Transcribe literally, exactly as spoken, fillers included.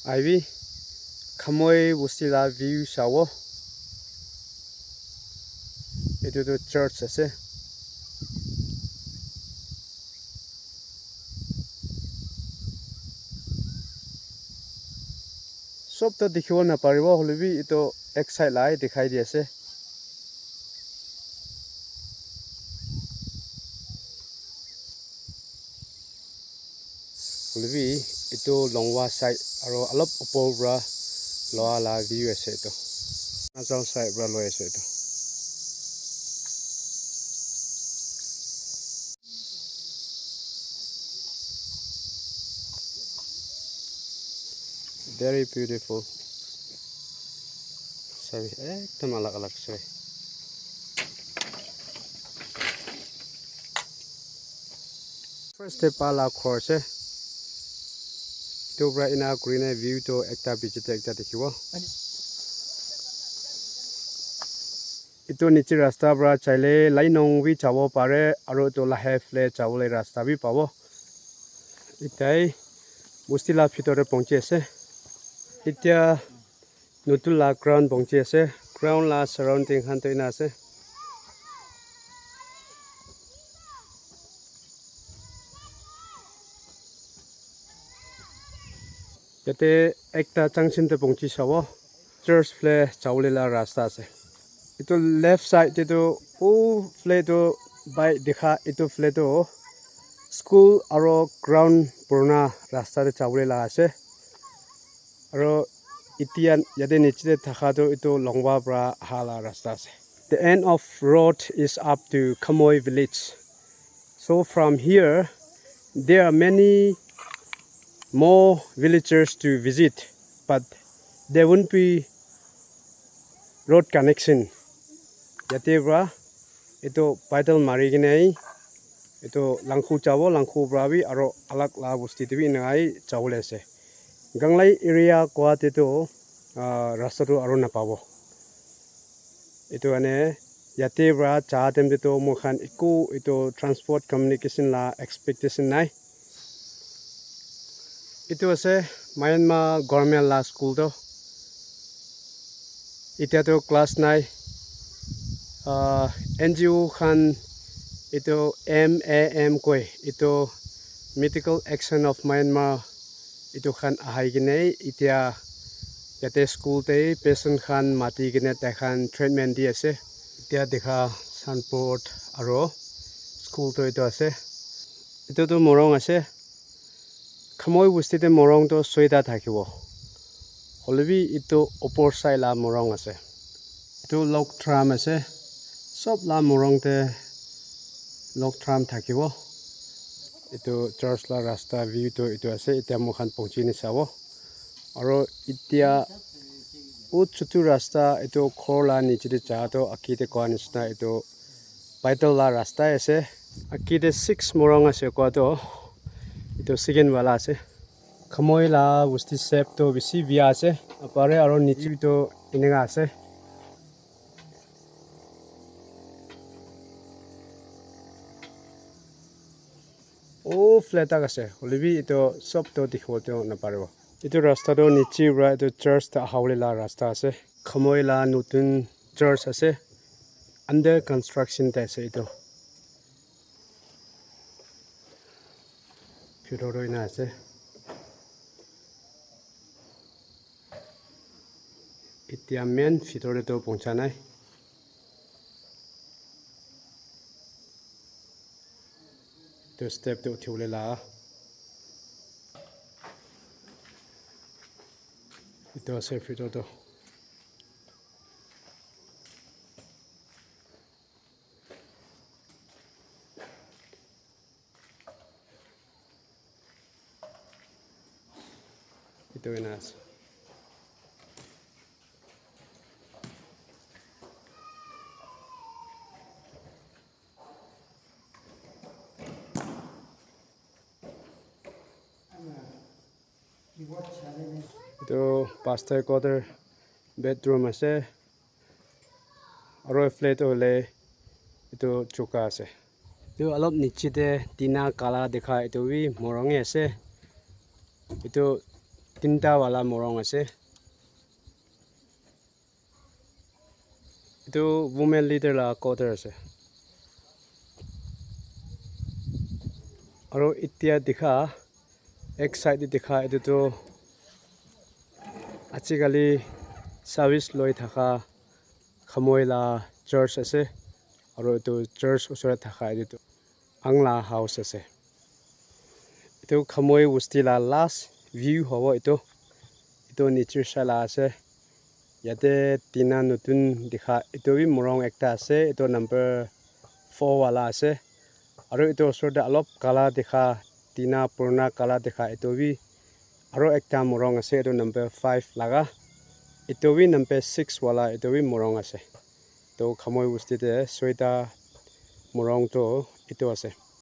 Aibi, Khamoi bosti la view sabo. Etu tu church ase. Sob toh dikhibo naparibo, hoilebi etu ek side la he dikhai di ase. Hoilebi etu Longwa side aro olop upor pra loa la view ase etu. Arunachal side pra loi ase etu. Very beautiful. Sabi, ekdam alag alag sabi. First te pa la ghor ase. Etu pra ena kurina view toh ekta piche te ekta dikhibo. Etu niche rasta pra jaile Lainong bi jabo pare, aro etu la left le jabole rasta bi pabo. Etai bosti la bhitor te pahunchi ase. Etia nutun la ground pahunchi ase. Ground la surrounding khan toh ena ase. Yate ekta junction te pahunchi sabo. Church phale jabole la rasta ase. Etu left side te tu, u phale tu bai dikha, etu phale tu school aro ground purana rasta te jabole la ase. Aro etia yate niche te thaka tu etu Longwa pra aha la rasta ase. The end of road is up to Khamoi village. So from here, there are many more villagers to visit, but there won't be road connection. Yate pra etu paidal mari kene etu Langkhu jabo, Langkhu pra bi aro alag la bosti te bi eneka he jabole ase. Ganglai area koa te tu, ah, rasta tu aro napabo. Etu karne yate pra ja time te tu moi khan eku etu transport communication la expectation nai. Etu ase Myanmar government la school tu. Etia tu class nai. Ah, N G O khan etu M A M koi, etu Medical Action of Myanmar, etu khan ahai kene etia yate school te patient khan mati kene tai khan treatment di ase. Etia dikha signboard aro school tu etu ase. Etu tu morung ase. Khamoi bosti te morung tu soita thakibo. Hoilebi etu upor side la morung ase. Etu log drum ase. Sob la morung te log drum thakibo. Etu church la rasta view tu etu ase. Etia moi khan pahunchi kene sabo. Aro etia u chutu rasta etu ghor la niche te ja tu aki te koa nishina etu paidal la rasta ase. Aki te six morung ase koa tu etu second wala ase. Khamoi la bosti shape tu bishi bia ase. Upor te aro niche bi tu eneka ase. Oh, flat tak ase. Hoilebi etu sob tu dikhibo tu naparibo. Etu rasta tu niche pra etu church ta ahabole la rasta ase. Khamoi la nutun church ase. Under construction te ase etu. Bhitor tu ena ase. Etia main bhitor te tu pahuncha nai. Etu step te uthi bole la. Etu ase bhitor tu. Etu ena ase. Etu pastor quarter bedroom ase. Aro flat hoile etu chuka ase. Etu olop niche te tina kala dikha etu bi morung he ase. Etu Tinta wala morung ase. Etu women leader la quarter ase. Aro etia dikha, ek side te dikha, etu tu ajikali service loi thaka Khamui la church ase. Aro etu church usor te thaka etu tu ang la house ase. Etu Khamui bosti la last view hobo etu. Etu nature sala ase. Yate tina notun dikha etu bi morung ekta ase. Etu number four wala ase. Aro etu usor te olop kala dikha, tina purana kala dikha etu bi. Aro ekta morung ase etu number five laga. Etu bi number six wala etu bi morung ase. Toh Khamui bosti te soita morung toh etu ase.